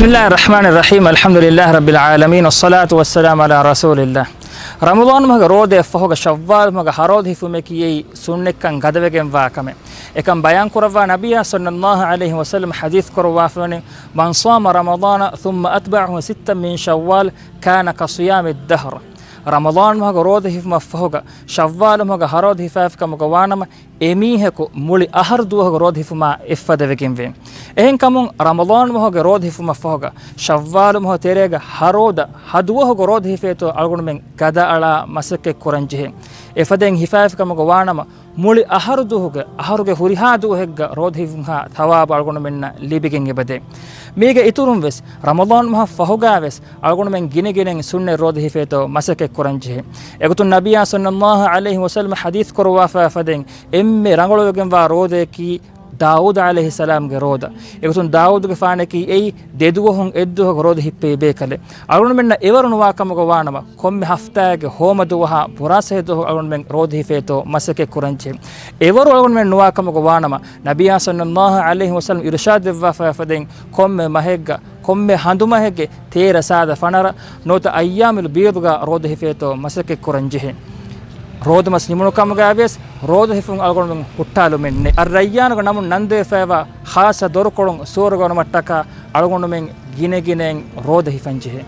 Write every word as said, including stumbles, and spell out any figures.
بسم الله الرحمن الرحيم، الحمد لله رب العالمين، والصلاة والسلام على رسول الله. ރަމަޟާން މަހުގެ ރޯދައަށް ފަހުގަ ޝައްވާލް މަހުގެ ހަ ރޯދަ ހިފުމަކީ އެއީ ސުންނަތްކަން ގަދަވެގެންވާ ކަމެއް. އެކަން ބަޔާން ކުރައްވާ ނަބިއްޔާ ޞައްލައްލާހު ޢަލައިހި ވަސައްލަމަ ޙަދީޘް ކުރައްވާފަވަނީ، من صام رمضان ثم أتبعه ستا من شوال كان كصيام الدهر. ރަމަޟާން މަހުގެ ރޯދަ ހިފުމަށް ފަހުގަ ޝައްވާލް މަހުގެ ހަ ރޯދަ ހިފާފި ކަމުގަ ވާނަމަ، އެމީހަކު މުޅި އަހަރު ދުވަހުގެ ރޯދަ ހިފުމާ އެއްފަދަވެގެންވޭ. އެހެންކަމުން ރަމަޟާން މަހުގެ ރޯދަ ހިފުމަށް ފަހުގަ ޝައްވާލު މަހު ތެރޭގަ ހަ ރޯދަ ހަ ދުވަހުގެ ރޯދަ ހިފޭތޯ އަޅުގަނޑުމެން ގަދައަޅާ މަސައްކަތް ކުރަންޖެހޭ. އެފަދައިން ހިފާފި ކަމުގަ ވާނަމަ، މުޅި އަހަރު ދުވަހުގެ އަހަރުގެ ހުރިހާ ދުވަހެއްގަ ރޯދަ ހިފުންހާ ޘަވާބު އަޅުގަނޑުމެންނަށް ލިބިގެން އެބަދޭ. މީގެ އިތުރުން ވެސް ރަމަޟާން މަހަށް ފަހުގަ ވެސް އަޅުގަނޑުމެން ގިނަ ގިނައިން ސުންނަތް ރޯދަ ހިފޭތޯ މަސައްކަތް ކުރަންޖެހޭ. އެގޮތުން ނަބިއްޔާ ޞައްލައްލާހު ޢަލައިހި ވަސައްލަމަ ޙަދީޘް ކުރައްވާފަ ފަދައިން އެންމެ ރަނގަޅުވެގެންވާ ރޯދައަކީ ދާވޫދު ޢަލައިހިއްސަލާމްގެ ރޯދަ. އެގޮތުން ދާވޫދުގެފާނަކީ އެއީ ދެދުވަހުން އެއްދުވަހު ރޯދަ ހިއްޕެވި ބޭކަލެއް. އަޅުގަނޑުމެންނަށް އެވަރު ނުވާ ކަމުގަ ވާނަމަ، ކޮންމެ ހަފްތާއެއްގެ ހޯމަ ދުވަހާ ބުރާސަހެ ދުވަހު އަޅުގަނޑުމެން ރޯދަ ހިފޭތޯ މަސައްކަތް ކުރަންޖެހޭ. އެވަރު އަޅުގަނޑުމެން ނުވާ ކަމުގަ ވާނަމަ، ނަބިއްޔާ ޞައްލައްލާހު ޢަލައިހި ވަސައްލަމަ އިރުޝާދު ދެއްވާފަ ފަދައިން ކޮންމެ މަހެއްގަ، ކޮންމެ ހަނދުމަހެއްގެ ތޭރަ ސާދަ ފަނަރަ ނުވަތަ އައްޔާމުލް ބީޟުގަ ރޯދަ ހިފޭތޯ މަސައްކަތް ކުރަންޖެހޭ. ރޯދަމަސް ނިމުނު ކަމުގައި ވިޔަސް ރޯދަ ހިފުން އަޅުގަނޑުމެން ހުއްޓާލުމެއް ނެތް. އައްރައްޔާނުގެ ނަމުން ނަންދެވިފައިވާ ޚާއްޞަ ދޮރުކޮޅުން ސުވަރުގެ އޮނުމަށްޓަކާ އަޅުގަނޑުމެން ގިނަ ގިނައިން ރޯދަ ހިފަންޖެހޭ.